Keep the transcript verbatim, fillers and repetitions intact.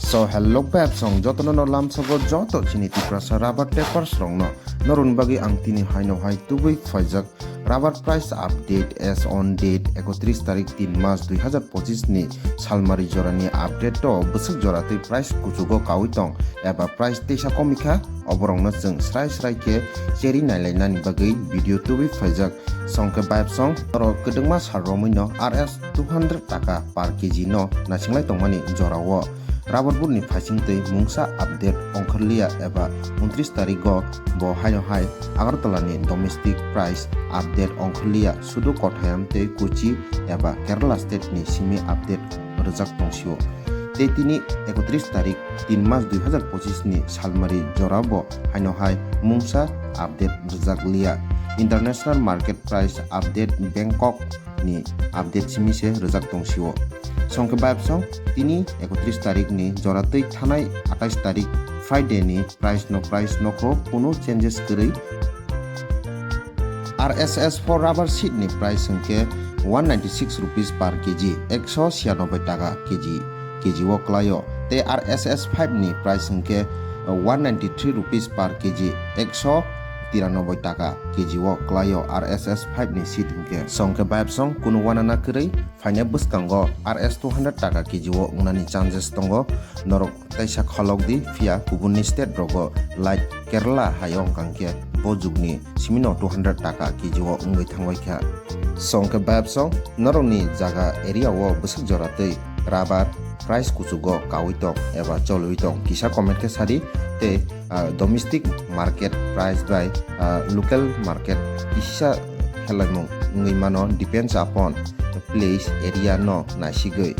So hello bebsong jotono no lamsogo joto chini Tiprasa rubber tapers rokno norun bagwi ang tini haino hai tubui phaijak rubber price update as on date ekotris tarik tin mas dui hazar pochis ni salmari jorani update o bwswk joratwi price kuchugo kawi tong eba price teisa komikha oborokno chwng srai srai khe cheri nailainani bagwi video tubui phaijak. Songkhe bebsong oro kwdwngma sal romwino R S two hundred taka per K G no naisinglai tongmani jorao. Rubber board ni phaisingtwi mungsa update ongkhorliya eba untris tarigo bo haino hai Agartala ni domestic price update ongkhorliya sudu kothayam tei Kochi eba Kerala state ni simi update rwjak tongsio. Tei tini ekotris tarik tin mas dui hazar pochis ni salmari jorabo haino hai mungsa update rwjak liya. International market price update Bangkok ni update simi se rwjak tongsio. Songkhe bebsong tini ekotris tarik ni joratwi thanai atais tarik Friday ni price no price nokho kunu changes kwrwi. R S S four rubber sheet ni price hwnkhe one ninety six rupees per K G, ekso siyanoboi taka K G, K G o kwlaio. Tei R S S five ni price hwnkhe one ninety three rupees per K G, ekso tiranoboi taka K G o kwlaio R S S five ni sheet hwnkhe. Songkhe bebsong kunu wanana kwrwi phainai bwskango R S two hundred taka K G o wngnani chances tongo. Norok teisa kholok di, phiya kubunni state rogo like Kerala hai wngkha hwnkhe bo jugni simino two hundred taka K G o wngwi thangbai kha. Songkhe bebsong norokni jaga area o bwswk joratwi rubber price kuchugo kawi tong eba cholwi tong kisa comment khe sadi tei ah, domestic market price bai ah, local market kisa khelaimung wngwi mano depends upon place area no naisigwi.